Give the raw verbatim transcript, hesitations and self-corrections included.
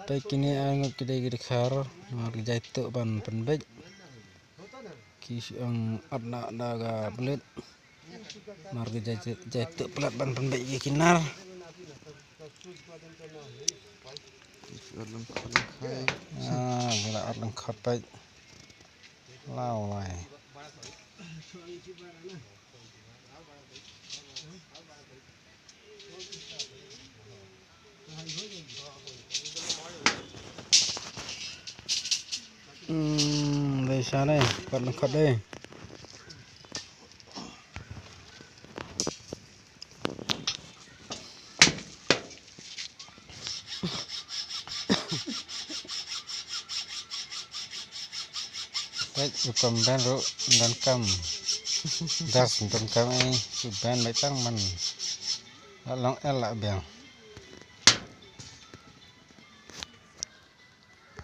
Peit kine ar ngut ki dei ki dkhar, namar ki jai tuh ban pynbeit. Ki shu ong at na da ka blet. Namar ki jai, jai tuh palat ban pynbeit ïa ki nar. Ah, ki la at lyngkot peit. Lawai. Hmm, dei sha dei, pat lyngkot dei. Peit, u Kam Ben ruh, ym donkam. Das ym donkam ei, u Ben beit tang man. La long el la biang.